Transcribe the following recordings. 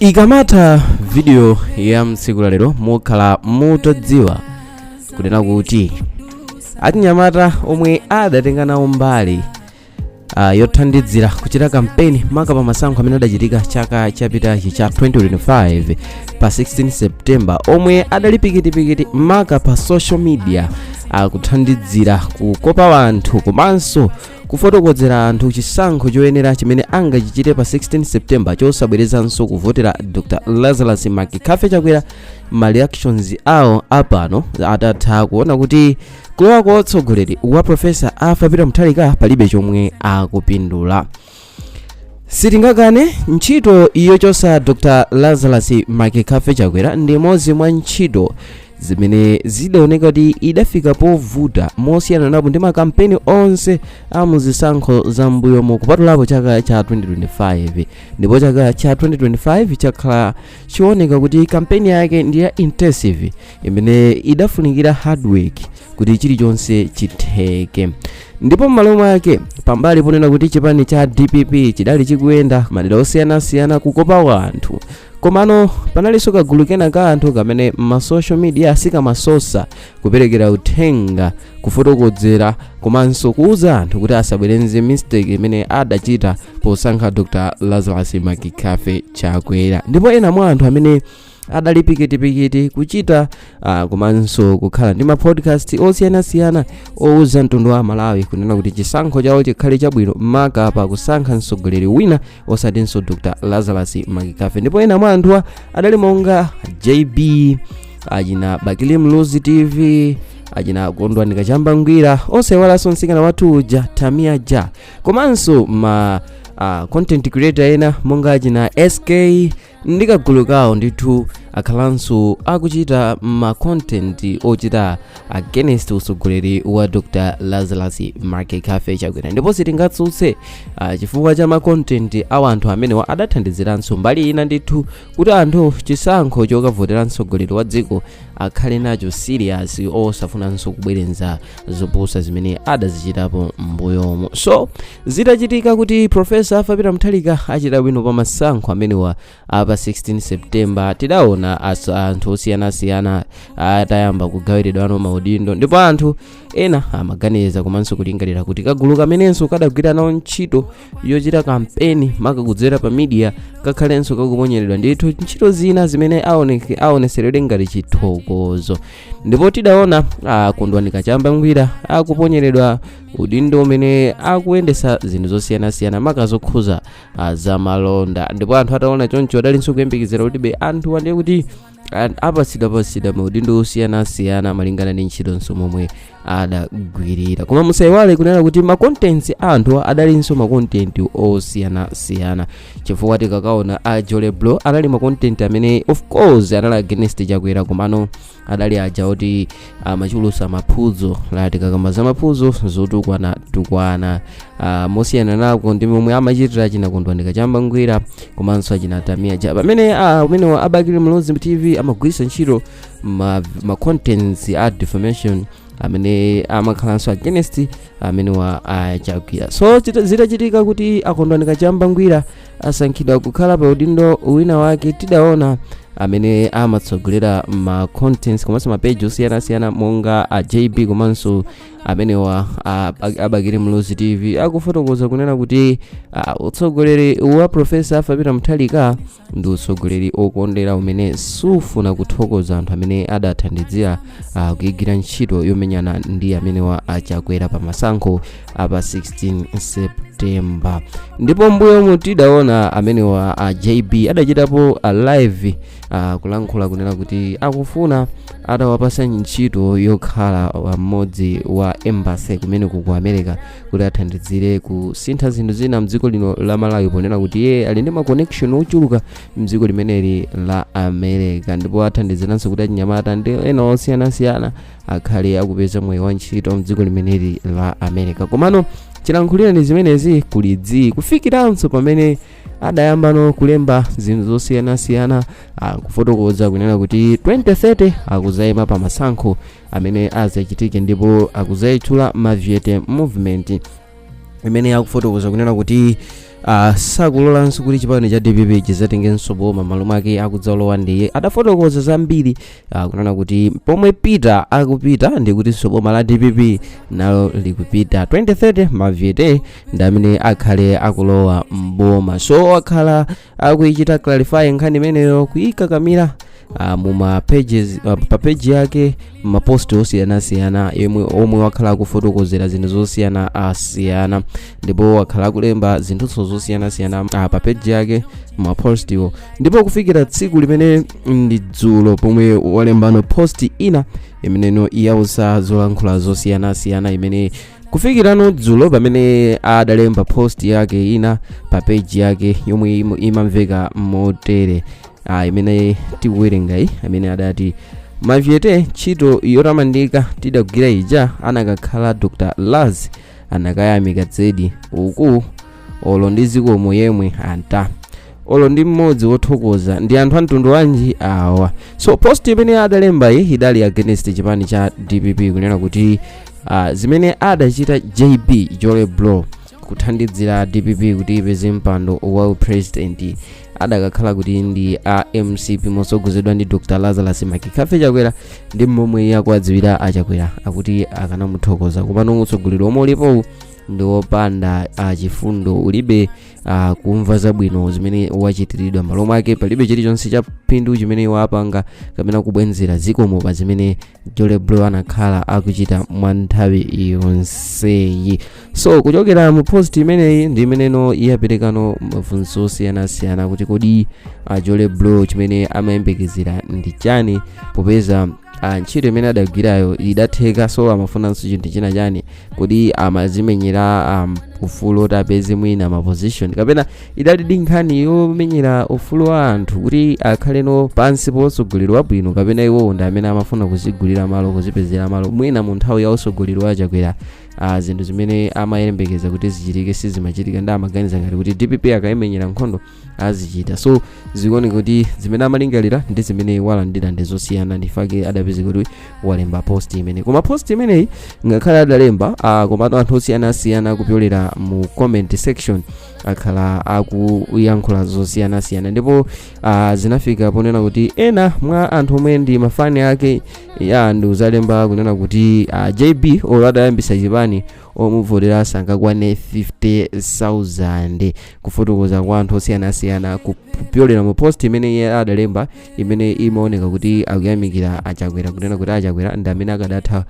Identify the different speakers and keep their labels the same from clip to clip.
Speaker 1: Ikamatha video ya mtsiku lalero, mukhala mutadziwa kunena kuti achinyamata omwe adatenga nawo mbali yothandizira kuchita kampeni maka pa masankho amene adachitika chaka chapitachi cha 2025 pa 16 September, omwe adali pikitipikiti maka pa social media akuthandizira kukopa anthu komanso kufotokozera anthu chisankho choyenera chimene angachichite pa 16 September chosabwerezanso kuvotera Dr Lazarus McCarthy Chakwera, ma reactions awo apano atatha kuona kuti kulowa kwa utsogoleri wa Professor Arthur Peter Mutharika palibe chomwe akupindula. Sitingakane, ntchito yochosa Dr Lazarus McCarthy Chakwera ndi imodzi mwa ntchito zimene zidaoneka kuti idafika povuta mosiyana napo ndi makampeni onse a muzisankho za mbuyomo, kupatulapo chaka cha 2025. Ndipo chaka cha 2025 chakhala chioneka kuti kampeni yake ndi ya intensive imene idafunikira hard work kuti chilichonse chitheke. Ndipo m'malo mwake, pambali ponena kuti chipani cha DPP chidali chikuyenda madera osiyanasiyana kukopa anthu, komano panalinso kagulu kena ka anthu kamene ma social media sikamasosa kuperekera uthenga, kufotokozera komanso kuuza anthu kuti asabwerenze mistake imene adachita posankha Dr Lazarus McCarthy Chakwera. Ndipo ena mwa anthu amene adali pikitipikiti kuchita komanso kukhala ndi ma podcast osiyanasiyana owuza mtundu wa Malawi kunena kuti chisankho chawo chikhale chabwino maka pa kusankha mtsogoleri wina osatinso Dr Lazarus McCarthy, ndipo ena mwa anthuwa adali monga JB, achina Bakili Mluzi TV, achina Kondwani Kachamba Ngwira, osayiwalanso mtsikana wathu uja Tamia Ja, komanso ma content creator ena monga achina SK ndi kagulu kawo. Ndithu akhalanso akuchita ma content ochita against utsogoleri wa Dr Lazarus McCarthy Chakwera. Ndipo sitingatsutse, chifukwa cha ma content awa anthu amenewa adathandiziranso mbali ina ndithu kuti anthu chisankho chokavotera mtsogoleri wa dziko akhale nacho serious, osafunanso kubwerenza zopusa zimene adazichitapo m'mbuyomo. So zitachitika kuti Professor Arthur Peter Mutharika achita bwino pa masankho amenewa apa 16 September, tidaona anthu osiyanasiyana atayamba kugawiridwano maudindo. Ndipo anthu ena amaganiza komanso kulingalira kuti kagulu kamenenso kadagwira nawo ntchito yochita kampeni maka kudzera pa media kakhalenso kakuponyeredwa ndithu ntchito zina zimene aoneseredwe ngati chithokozo. Ndipo tidaona Kondwani Kachamba Ngwira akuponyeredwa udindo umene akuyendesa zinthu zosiyanasiyana maka zokhuza zamalonda. Ndipo anthu ataona choncho adalinso kuyembekezera kuti be anthu andiye kuti apatsidwapasidwa maudindo osiyanasiyana malingana ndi ntchitonso momwe adagwirira. Koma musayiwale kunena kuti ma contents a anthu adalinso ma content osiyanasiyana, chifukwa tikakaona a Jole Blo anali ma content amene of course anali against Chakwera, komano adali aja oti amachulusa maphuzo la tikakamba za maphuzo zotukwana tukwana, mosiyana nako ndi momwe amachitira achina Kondwani Kachamba Ngwira komanso achina Tamia Ja, pamene umenewa a Bakili Muluzi TV amagwiritsa ntchito ma contents a defamation amene amakhalanso against amenewa aChakwera. So zitachitika kuti akondwani Kachamba Ngwira asankhidwa kukhala pa udindo wina wake, tidaona amene amatsogolera ma contents komanso ma page osiyanasiyana monga a JB komanso amenewa a Bakili Muluzi TV akufotokoza kunena kuti utsogoleri wa Professor Arthur Peter Mutharika ndi utsogoleri okondera umene sufuna kuthokoza anthu amene adathandizira kuyigwira ntchito yomenyana ndi amenewa aChakwera pa masankho apa 16 September. Ndipo mbuyomu tidaona amenewa a JB adachitapo a live kulankhula kunena kuti akufuna atawapasa ntchito yokhala mmodzi wa embassy kumene ku America kuti athandizire kusintha zinthu zina mdziko lino la Malawi, ponena kuti iye ali ndi ma connection ochuluka mdziko limeneli la America, ndipo athandiziranso kuti achinyamata ndi ena osiyanasiyana akhale akupeza moyo wa ntchito mdziko limeneli la America. Komano chilankhulirani zimenezi kulidzi kufikiranso pamene adayambano kulemba zinthu zosiyanasiyana, kufotokoza kunena kuti 2030 akuzayima pa masankho amene azachitike, ndipo akuzayitchula Maviete Movement. Imene akufotokoza kunena kuti sakulolanso kuti chipani cha DPP chizatengenso boma, malo mwake akudzalowa ndiye. Adafotokoza zambiri kunena kuti pomwe Peter akupita ndi kutinso boma la DPP nalo likupita, 2030 mavyete ndi amene akhale akulowa mboma. So akhala akuichita clarify nkhani imeneyo, kuyikakamira muma pages, pa page yake, maposti osiyanasiyana yomwe omwe wakhala akufotokozera zinthu zosiyana asiyana, ndipo wakhala akulemba zinthunso zosiyanasiyana pa page yake, mapostiwo. Ndipo kufikira tsiku limene ndi dzulo, pomwe walembano post ina imeneno yausa zolankhula zosiyanasiyana, imene kufikirano dzulo pamene adalemba post yake ina pa page yake yomwe imamveka motere, imene tikuwerengayi, amene adati: "Mavyete, ntchito yotamandika tidagwira ija, anakakhala Dr Laz anakayamika zedi. Uku olo ndi zikomo yemwe anta olo ndi mmodzi wothokoza, ndi anthu amtundu wanji awa?" So post imene adalemba iyi idali against chipani cha DPP, kunena kuti zimene adachita JB, Jole Blow, kuthandizira DPP kuti ipeze mpando wa president, adakakhala kuti ndi a MCP motsogozedwa ndi Dr Lazarus McCarthy Chakwera ndi mmomwe iye akuwadziwira aChakwera, akuti akanamuthokoza. Komano utsogoleri omwe ulipowu ndi wopanda chifundo, ulibe kumva zabwino zimene wachitiridwa. Malo mwake palibe chilichonse cha phindu chimene wapanga kapena kubwenzera zikomo pa zimene Jole Blow anakhala akuchita mwa nthawi yonseyi. So kuchokera mu post imeneyi ndi imeneno iyaperekano mafunso osiyanasiyana kuti kodi Jole Blow chimene amayembekezera ndi chani, popeza ntchito imene adagwirayo idatheka? So amafunanso chinthu china chani? Kodi amazimenyera ufulu oti apeze mwina ma position, kapena idali di nkhani yomenyera ufulu wa anthu kuti akhaleno pansi pa utsogoleri wabwino, kapena iwowo ndi amene amafuna kuzigulira malo, kuzipezera malo mwina mu nthawi ya utsogoleri wa Chakwera? Zinthu zimene amayembekeza kuti zichitike sizimachitika, ndi amaganiza ngati kuti DPP akayimenyera nkhondo azichita. So zikuoneka kuti zimene amalingalira ndi zimene walandira ndi zosiyana, ndifake adapeza kuti walemba post imene. Koma post imeneyi ngakhale adalemba, komatu anthu osiyanasiyana kupyolera mu comment section akhala akuyankhula zosiyanasiyana, ndipo zinafika ponena kuti ena mwa anthu omwe ndi mafani ake ya ndi uzalemba kunena kuti JB olo adayambisa chipani, omuvotera sangakwane 50,000. Kufotokoza kwa anthu osiyanasiyana kupyolera mu post imene iye adalemba, imene imaoneka kuti akuyamikira aChakwera, kunena kuti aChakwera ndi amene akadatha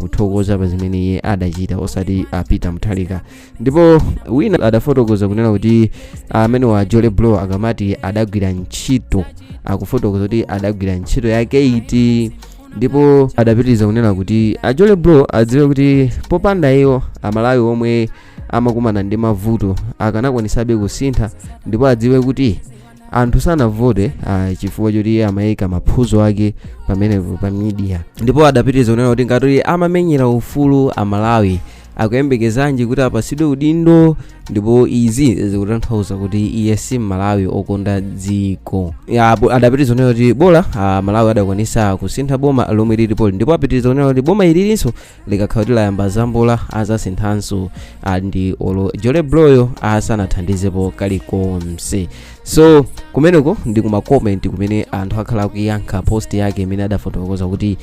Speaker 1: kuthokoza pa zimene iye adachita, osati Peter Mutharika. Ndipo wina adafotokoza kunena kuti amene wa Jole Blow akamati adagwira ntchito, akufotokoza kuti adagwira ntchito yake iti? Ndipo adapitiriza kunena kuti a Jole Blow adziwe kuti popanda iwo, Amalawi omwe amakumana ndi mavuto akanakwanisabe kusintha, ndipo adziwe kuti anthu sanavote chifukwa choti amayika maphuzo ake pamenepo pa media. Ndipo adapitiriza kunena kuti ngati amamenyera ufulu Amalawi, akuyembekezanji kuti apasidwe udindo? Ndipo izi zikutanthauza kuti iye si Mmalawi okonda dziko. Adapitiriza kunena kuti bola Malawi adakwanisa kusintha boma lomwe lilipoli, ndipo apitiriza kunena kuti boma ililinso likakhala kuti layamba zambola azasinthanso, ndi olo Jole Bloyo asanathandizepo kalikonse. So kumeneko ndi kuma comment kumene anthu akhala akuyankha post yake imene adafotokoza kuti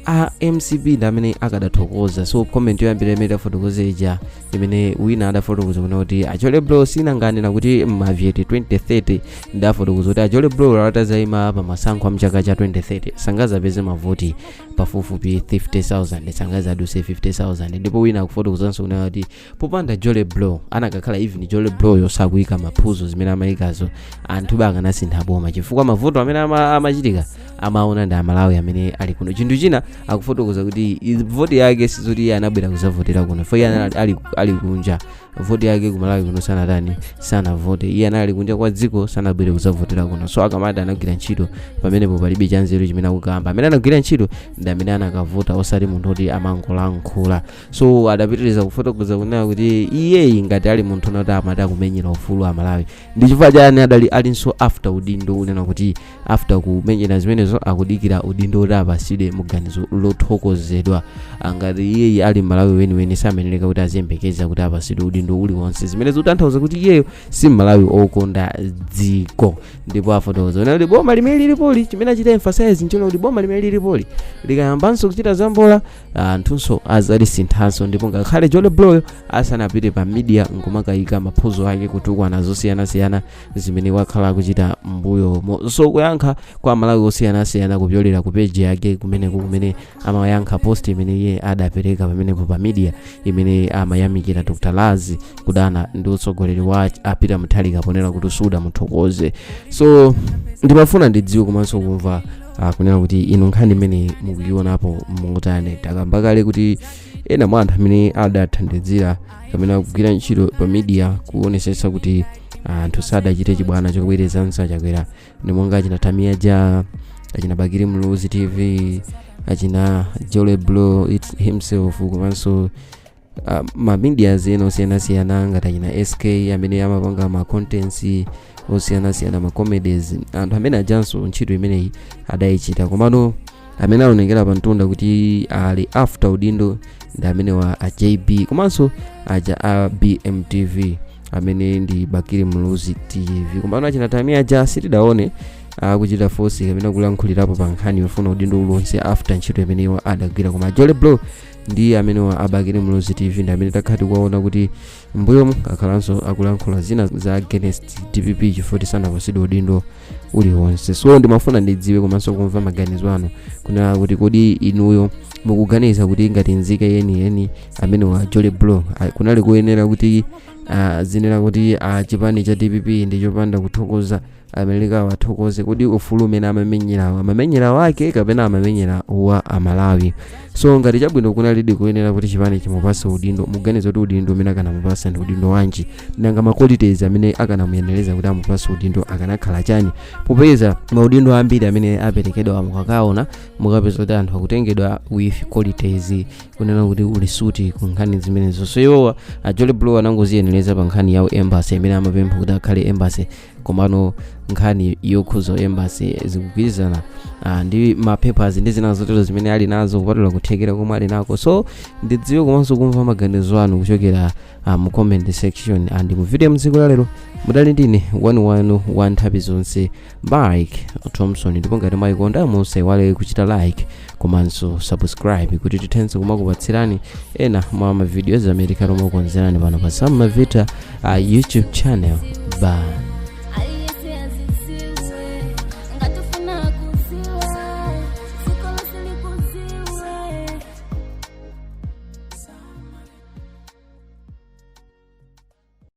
Speaker 1: a MCP ndi amene akadathokoza. So comment yoyambira imene idafotokoza ija, imene wina adafotokoza kuna kuti a Jole Blow sinanganena kuti mavyete 2030, ndafotokoza kuti a Jole Blow atazayima pa masankho a mchaka cha 2030 sangazapeze mavoti pafupifupi 50,000, sangazaduse 50,000. Ndipo wina akufotokozanso kunena kuti popanda Jole Blow, anakakhala even Jole Blow yosakuyika maphuzo zimene amayikazo, anthu akanasintha boma, chifukwa mavuto amene amachitika amaona ndi Amalawi amene ali kuno. Chinthu china akufotokoza kuti voti yake sizoti iye anabwera kuzavotera kuno, fo iye anali ali kunja. Voti yake kumalawi kuno sanatani, sanavote. Iye anali kunja kwa dziko, sanabwere kuzavotera kuno. So akamati anagwira ntchito, pamenepo palibe chanzeru chimene akukamba. Amene anagwira ntchito ndi amene anakavota, osati munthu oti amangolankhula. So adapitiriza kufotokoza kunena kuti iyeyi ngati ali munthu unati amati akumenyera ufulu Amalawi, ndi chifukwa chani adali alinso after udindo unena kuti After kumenyera zimenezo, akudikira udindo kuti apasidwe muganizo lothokozedwa. Ngati iyeyi ali Malawi weniweni, samenereka kuti aziyembekeza kuti apasidwe udindo uliwonse, zimene zikutanthauza kuti iyeyo si Malawi okonda dziko. Ndipo afotokoza kunena kuti boma limene lilipoli, chimene achita emphasize nchona kuti boma limene lilipoli likayambanso kuchita zambola, anthunso azalisinthanso. Ndipo ngakhale Jole Bloyo asanapite pa media nkumakayika maphuzo ake kutukwana zosiyanasiyana zimene wakhala akuchita mbuyomo, so kuyankha kwa Malawi osiyanasiyana kupyolera ku page yake kumeneko, kumene amayankha post imene iye adapereka pamenepo pa media, imene amayamikira Dr Laz kudana ndi utsogoleri wa a Peter Mutharika ponena kuti sudamuthokoze. So ndimafuna ndidziwe komanso kumva kunena kuti inu nkhani imene mukuyionapo motani. Takamba kale kuti ena mwa anthu amene adathandizira kapena kugwira ntchito pa media kuonesetsa kuti anthu sadachite chibwana chokubwerezanso aChakwera ndi monga achina Tamia Ja, achina Bakili Muluzi TV, achina Jole Blow it himself, komanso ma medias ena osiyanasiyana ngati achina SK amene amapanga ma contents osiyanasiyana, ma comedies. Anthu amene ajanso ntchito imeneyi adayichita, komano amene aonekera pa mtunda kuti ali after udindo ndi amene wa a JB komanso aja a BMTV amene ndi Bakili Muluzi TV. Komano achina Tamia aja sitidaone akuchita force kapena kulankhulirapo pa nkhani yofuna udindo uliwonse after ntchito imeneyo adagwira. Koma Jole Blow ndi amene wa a Bakili Muluzi TV ndi amene takhala tikuwaona kuti mbuyomu akhalanso akulankhula zina za against DPP chifukwa sanapasidwe udindo uliwonse. So ndimafuna ndidziwe komanso kumva maganizo anu kunena kuti kodi inuyo mukuganiza kuti ngati nzika yeniyeni amene wa Jole Blow kunali kuyenera kuti zinena kuti chipani cha DPP ndi chopanda kuthokoza, ameleka wathokoze? Kodi ufulu umene amamenyerawo, amamenyera wake kapena amamenyera wa Amalawi? So ngati chabwino kunalidi kuyenera kuti chipani chimupase udindo, muganiza kuti udindo umene akanamupasa ndi udindo wanji? Nanga ma qualities amene akanamuyenereza kuti amupase udindo akanakhala chani? Popeza maudindo ambiri amene aperekedwa, mukakaona mukapeza kuti anthu akutengedwa with qualities, kunena kuti uli suit ku nkhani zimenezo. So iwowa a Jole Blow anangoziyenereza pa nkhani yawo embassy imene amapempha kuti akhale embassy, komano nkhani yokhuza embassy zikugwirizana ndi ma papers ndi zina zotero zimene ali nazo, kupatula kuthekera komwe ali nako. So ndidziwe komanso kumva maganizo anu kuchokera mu comment section. And mu video mdziko la lero mudali ndine wanu wa nthawi zonse, Mike Thompson. Ndipo ngati mwayikonda, musaiwale kuchita like komanso subscribe kuti tithenso kumakupatsirani ena mwa ma videos amene tikhala tikukonzerani pano pa Sam Mavita YouTube channel. Bye.